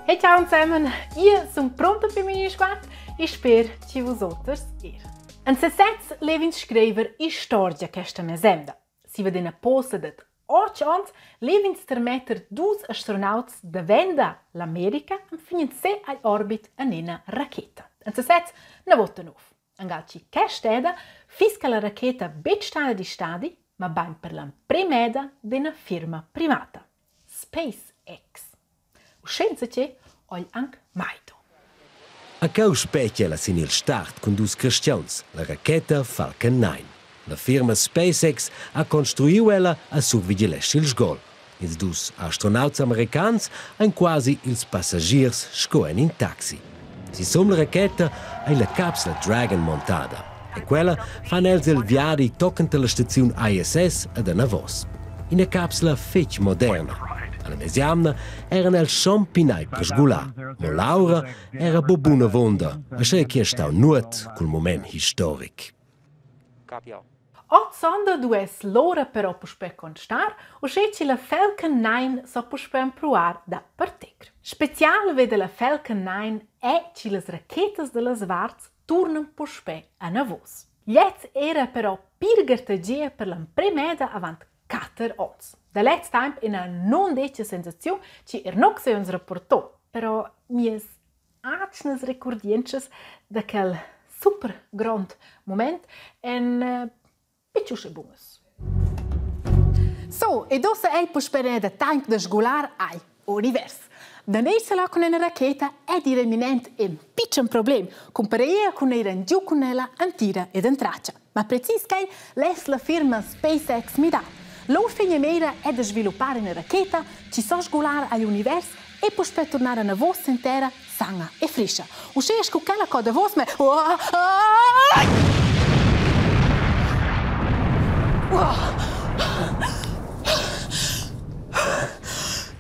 Hey ciao zusammen, io sun pronta per mini sguard e sper che vus oters er. En sesez levin scriver istorgia questa mesemda. Si veda ina posa dad otg onns lev'ins termetter dus astronauts davenda l'America enfin se agl orbit en ina racheta. En sesez na vota nov. Angal chi quest'eda fiss che la racheta betg stada di stadi, ma bain per l'emprem'eda d'ina firma privata, SpaceX. Uschè che ogl anc mai do. A cheu spetga ella sin il start cun dus cristians, la racheta Falcon 9. La firma SpaceX ha construiu ella e survigilescha il sgol. Ils dus astronauts americans ein quasi ils passagiers sco en in taxi. Sisum la racheta ei la capsla Dragon montada e quella fan els il viadi tochen la staziun ISS ed anavos. Ina capsla fetg moderna. Alla mesiamna eran els schon pinai per sgular, mo Laura era bu buna vonda, aschia ch'ei stau nuot cul mument historic. Oz sonda duess l'ora però puspè constar, uschè che la Falcon 9 sa puspè empruar da partir. Spezial veda la Falcon 9 è che las rachetas da las varts turnan puspè enavos. Gliez era però pir gartegia per l'emprem'eda avant quatter onns. Da lez temp ina nundetga sensaziun che er nox è uns rapportò, però mies atgnas regurdientschas da quel super grond mument èn betg uschè bunas. So, ed ussa ei puspei da temp da sgular agl univers. Da neir là cun ina racheta è dir eminent in pitschen problem, cumpareia cun ir engiu cun ella entira ed entratscha. Ma precis quai less la firma SpaceX midar. Lur finamira è da sviluppar ina racheta chi sa sgular agl univers e puspè turnar enavos sin terra sana e frischa. Uschè sco quella co davos me. Oh, oh.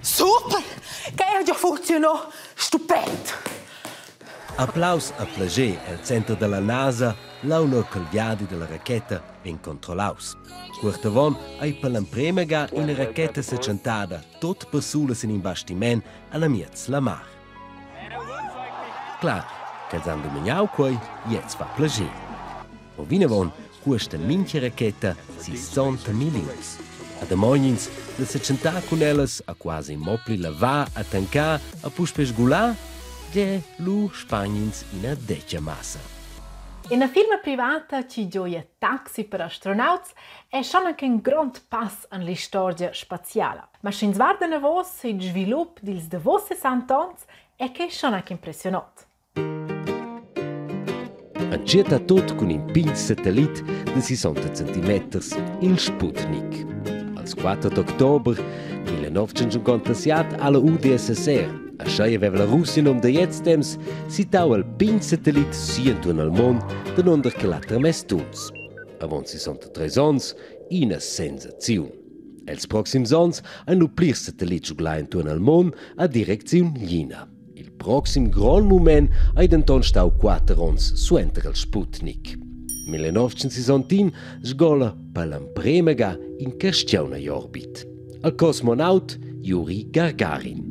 Super! Che ha già funzionò stupend! Applaus a plascher el center dalla NASA, l'aunur cul viadi dalla racheta vegn controllaus. Cuort avon ei per l'emprema ga ina racheta setschentada tot persula sin in bastiment alla miez la mar. Clar ch'els han dumignau quei, gliez fa plascher. Mo vinavon cuosta mintga racheta 60 milliuns. A damognins da setschentar cun ellas a quasi mo pli lavar, a tancar, a puspei sgular, gie, lu spagnins ina detga massa. Ina firma privata chi gioia taxi per astronauts è schon anche in grond pass en l'istorgia spaziala. Ma sch'ins guarda enavos il svilup dils davos 60 onns è quai schon anche impressionant. Entschiet ha tut cun in pign satellit de 60 centimeters, il Sputnik. Als 4 d'october 1957 alla UdSSR Aschia veva la Russia num da gliez temps citau al pign satellit si entuorn al mund, danunder che l'ha tramess tuns. Avon 63 onns ina sensaziun. Els proxims onns ein lu plirs satellits sgular entuorn al mund a direcziun Lina. Il proxim grond mument ei denton stau quater onns suenter il Sputnik. 1961 sgola per l'emprema ga in carstgaun agl orbit. Al cosmonaut Juri Gagarin.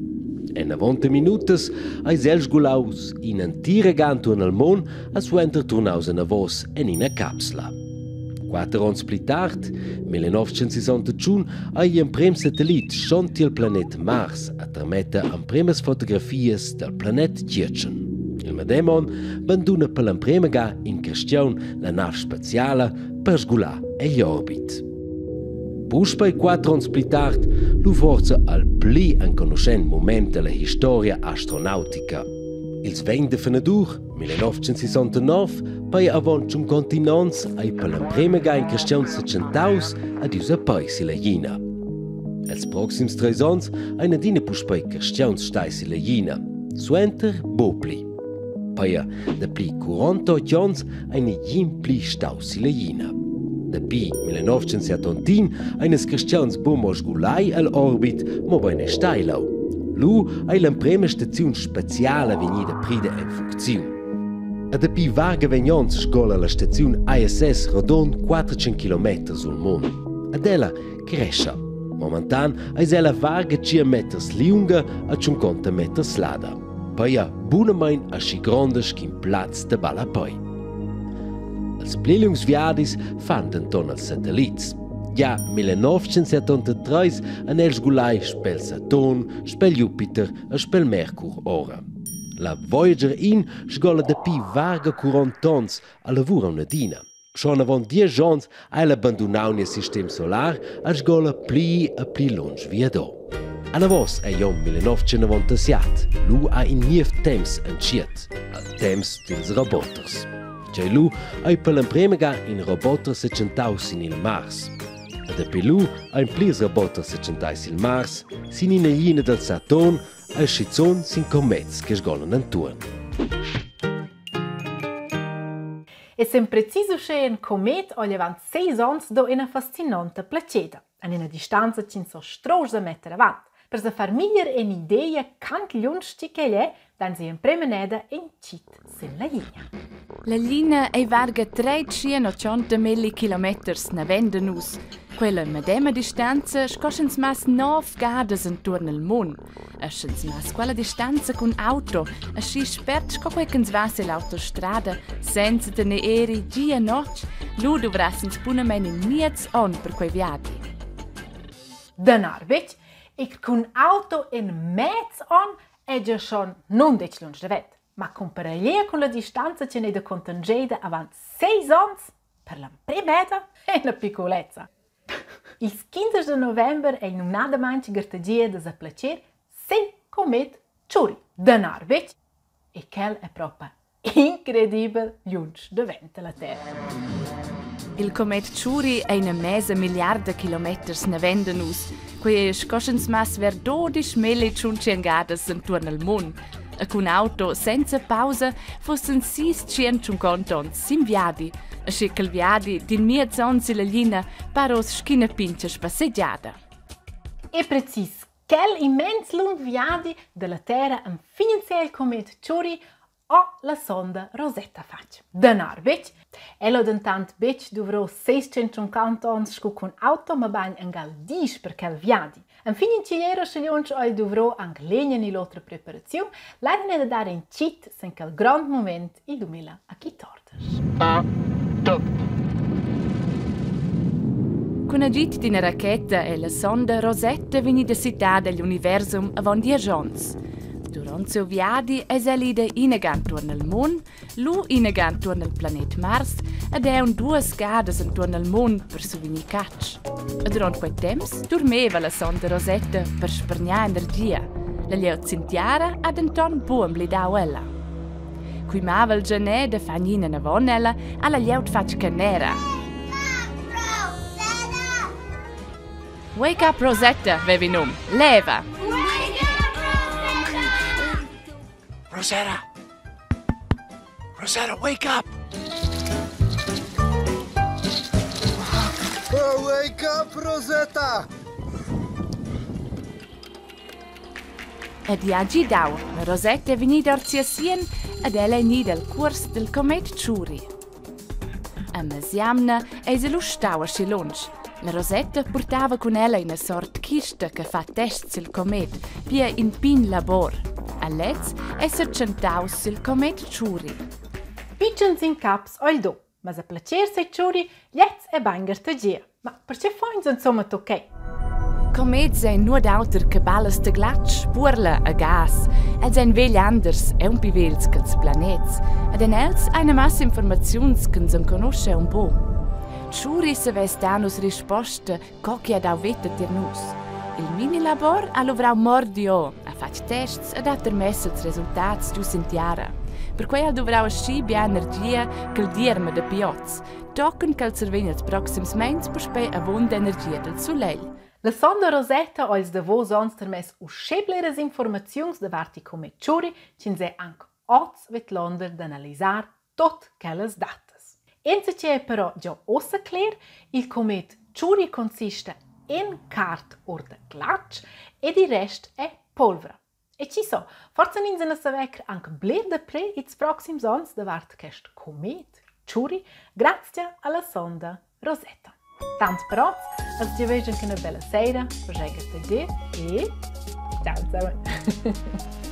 En avonta minutas eis el sgulaus in entira ga entuorn al mund e suenter turnaus anavos en ina capsla. Quater onns pli tard, 1961, ei igl emprem satellit schon tiel planet Mars a tarmetter empremas fotografias dal planet Tgietschen. Il medem onn banduna per l'emprema ga in carstgaun la nav spaziala per sgular egl orbit. Puspei quater onns pli tard lu forsa al pli enconuschent mument dalla historia astronautica. Ils 20 de fenadur 1969, pei avon tschun continents, ei per l'emprema ga in cristian setschentaus ad ius a pei silla Glina. Els proxims treis onns ein adina puspei cristians stai silla Glina, suenter buc pli. Peia dapli 48 onns ein negin pli staus silla Glina. Dapi 1971 ein ils cristians buc mo sgulai egl orbit, mobein er stai leu. Lu ei l'emprema staziun spaziala vegnida prida en funcziun. E dapi varga vegn onns sgola la staziun ISS rodund 400 kilometers sul mund. Ed ella crescha. Momentan eis ella varga 100 meters liunga e 50 meters lada. Peia bunamain aschi gronda sc'in plaz da ballapei. Els pli lungs viadis fan denton els satellits. Gia 1973 han els sgulai spel Saturn, spel Jupiter e spel Mercur ora. La Voyager 1 sgola dapi varga 40 onns a lavur aunc adina. Schon avon diesch onns ha ella bandunau nies sistem solar e sgola pli e pli lunsch viado. Anavos ei onn 1997, lu ha in niev temps entschiet, il temps dils roboters. Tgei lu ei per l'emprema ga in roboter setschentaus sin il Mars. E dapi lu ein plirs roboters setschentai sil Mars, sin ina glina dal Saturn e schizun sin comets che sgolan entuorn. E sem precis uschè in comet ho avant seis ons do ina fascinonta placeda, an ina distanza ch'ins so strusch da metter avant. Per sa far miglier en'ideia quant lunsch chi ch'el è, dan si emprema neda in chit sin la linea. La linea ei varga 380 milli kilometers naven da nus. Quella medema distanza sco sch'ins mass nov gadas entuorn il mund. E sch'ins mass quella distanza cun auto, aschi spert sco quei ch'ins va sill'autostrada, senza tener eri gi e notg, lu duvrass ins bunamein in miez onn per quei viadi. Danar betg, e cun auto in mez onn è gia schon nundetg lunsch davent. Ma cumpareglier cun la distanza che n'è da contangeda avant seis onns per l'emprema è una piccolezza. Ils 15 de november è numnadamain gartegia da sa placer sin comet Tschuri da Narvec e quel è propa incredibel lunsch davent la terra. Il comet Tschuri è ina mesa milliarda kilometers naven da nus. Quei è sco sch'ins mass ver dodisch milli tschunschien gadas entuorn il mund. E cun auto senza pausa fussen sis tschien tschunconta onns sin viadi. E sche quel viadi d'in miez onn silla glina para oz sc'ina pintga spassegiada. E precis quel immens lung viadi dalla terra enfin il comet Tschuri ho la sonda Rosetta fatg. Danar betg. El ho dentant betg duvro 650 ons scu cun auto, mabain angal dis per quel viadi. Enfin in cigliero schigliunsch ho el duvro anc l'egna ni l'otra preparaziun, l'hain da dar in chit sen quel grond moment il 2014. A top. Cun agid d'ina racheta è la sonda Rosetta vegnida citada egl universum avon diesch onns. Duront siu viadi eis el ida inaga entuorn il mund, lu inaga entuorn il planet Mars ed aunc duas gadas entuorn il mund per survegnir catsch. E duront quei temps durmeva la sonda Rosetta per spargnar energia. La glieud sin tiara ha denton buc emblidau ella. Cui mava il Gianè da far gnina anavon ella, ha la glieud fatg canera. Wake up Rosetta, vevi num. Leva! Rosetta! Rosetta, wake up! Oh, wake up, Rosetta! Ed i ha gidau. La Rosetta è vegnida ord sia sien ed ella è gnida al cuors del comet Tschuri. A mesjamna eis el lu stau aschi lunsch. La Rosetta purtava cun ella ina sort chista che fa tests sil comet, pia in pign labor. A lez ei setschentaus sil comet Tschuri. Pitschens incaps ho il do, ma sa placer sei Tschuri, gliez è bain gartegia. Ma perche fains insomma toc Comets ein nuot auter che ballas da glatsch, puorla e gas. Els ein veglianders e un pi vegls ch'ils planets. Ed en els ein massa informaziuns ch'ins enconuscha un po. Tschuri savess dar nus risposta co che ha dau veta tier nus. Il minilabor ha luvrau mordio, ha fatg tests ed ha termess ils resultats giu sin tiara. Perquei ha el duvrau aschi bia energia ch'el dierma dapi oz. Tochen ch'el survegn ils proxims meins puspei avunda energia dal sulegl. La sonda Rosetta ha ils davos onns termess uschè bleras informaziuns davart il comet Tschuri ch'ins è anc oz vidlonder d'analisar tot quellas datas. Insatge è però già ussa cler, il comet Tschuri consista in cart or da glatsch ed il rest è polvra. E chi so, forsa ins a saver anc bler dapli ils proxims onns davart quest comet Tschuri grazia alla sonda Rosetta. Tant per oz, as giavüsch anche üna bella saira, faschai tgi e ciao zusammen.